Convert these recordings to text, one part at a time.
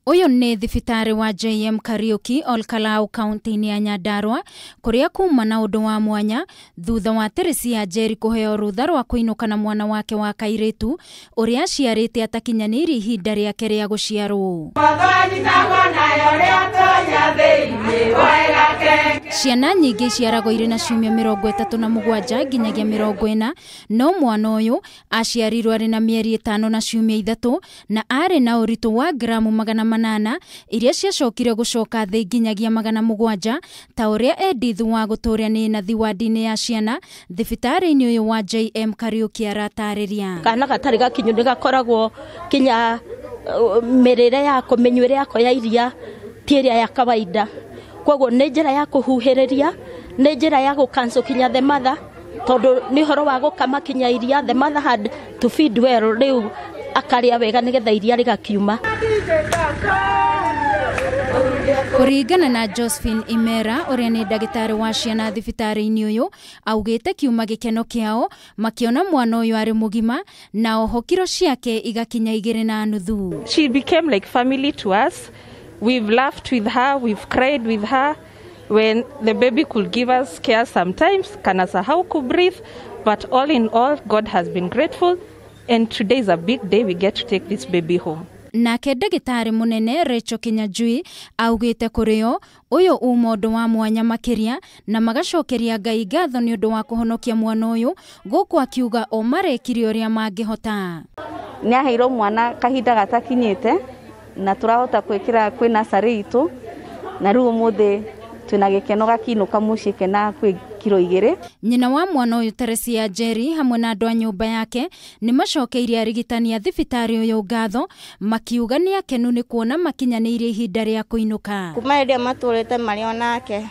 Ũyũ nĩ thibitarĩ wa JM Kariuki Olkalau kaunti-inĩ ya Nyandarua kũrĩa kuma na ũndũ wa mwanya thutha wa Teresia Njeri kũheo rũtha rwa kũinũka na mwana wake wa kairĩtu ũrĩa aciarĩte atakinyanĩirie ihinda rĩake rĩa gũciarwo. Ciana nyingĩ iciaragwo irĩ na ciumia 37 nginyagia 40, no mwana ũyũ aciarirwo arĩ na mĩeri 5 na ciumia 3 na arĩ na ũritũ wa gramu 800 iria ciacokire gũcoka thĩ nginyagia 700 ta ũrĩa Edith wa gũtũũria nĩ nathi wadi-inĩ ya ciana thibitarĩ-inĩ ũyũ wa JM Kariuki aratarĩria. Kana gatarĩ gakinyu nĩ gakoragwo kinya mĩrĩre yako mĩnyuĩre yako ya iria ti ĩrĩa ya kawaida, koguo nĩ njĩra ya kũhuhĩrĩria, nĩ njĩra ya gũcancel kinya the mother, tondũ nĩ ũhoro wa gũkama kinya iria. The mother had to feed well, rĩu akarĩa wega nĩgetha iria rĩgakiuma. Kũringana na Josephine Imera ũrĩa nĩ ndagĩtarĩ wa ciana thibitarĩ-inĩ ũyũ, augĩte kiuma gĩkeno kĩao makĩona mwana ũyũ arĩ mũgima na oho kiro ciake igakinya 2.5. She became like family to us. We've laughed with her, we've cried with her. When the baby could give us care sometimes, kanasahau ku breathe, but all in all, God has been grateful, and today is a big day we get to take this baby home. Nake ndagĩtarĩ mũnene Rachel Kinyanjui augĩte kũrĩo ũyũ uma ũndũ wa mwanya makĩria na magacokeria Ngai ngatho nĩ ũndũ wa kũhonokia mwana ũyũ, gũkũ akiuga o marekire ũrĩa mangĩhota. Nĩ aheirwo mwana kahinda gatakinyĩte na tũrahota gwĩkĩra kwĩ nursery itũ, na rĩu ũmũthĩ twĩna gĩkeno gakinũka mũciĩ kena kwĩ kiro 2. Nyina wa mwana ũyũ Teresia Njeri hamwe na andũ a nyũmba yake nĩ macokeirie arigitani a thibitarĩ ũyũ ngatho makiuga nĩ akenu nĩ kuona makinyanĩirie ihinda rĩa kũinũka. Kuma rĩrĩa matũrĩte marĩ onake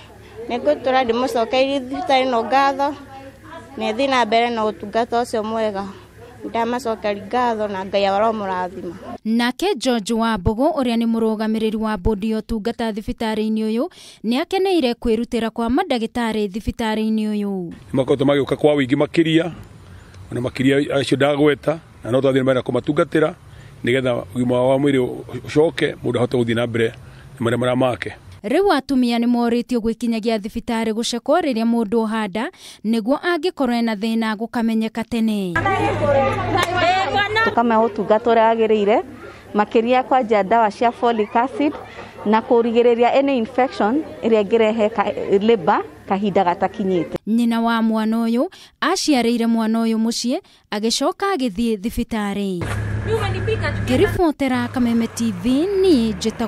nĩ ngũtũra ndĩmũcokeirie thibitarĩ no ngatho na ĩthiĩ na mbere na ũtungata ũcio mwega. Ndamacokeri ngatho na Ngai aromũrathima. Nake George Wambugu ũrĩa nĩ mũrũgamĩrĩri wa bodi ya ũtungata thibitarĩ-inĩ ũyũ nĩ akeneire kwĩrutĩra kwa mandagĩtarĩ thibitarĩ-inĩ ũyũ. Nĩmakoretwo magĩũka kwa wĩingĩ makĩria, ona makĩria acio ndagweta, na no twathiĩ na mbere na kũmatungatĩra nĩgetha ũgima wa mwĩrĩ ũcoke mũndũ ahote gũthiĩ na mbere na marĩa marĩa make. Rĩu atumia nĩ morĩtio gwĩkinyagia thibitarĩ gũcekwo rĩrĩa mũndũ ohanda nĩguo angĩkorwo ena thĩna gũkamenyeka tene. Tũkamahe ũtungata ũrĩa wagĩrĩire makĩria kwanja ndawa cia folic acid na kũrigĩrĩria any infection ĩrĩa ĩngĩrehe labor kahinda gatakinyĩte. Nyina wa mwana ũyũ aciarĩire mwana ũyũ mũciĩ agĩcoka agĩthiĩ thibitarĩ. Ngĩribotera Kameme TV niĩ njĩtagwo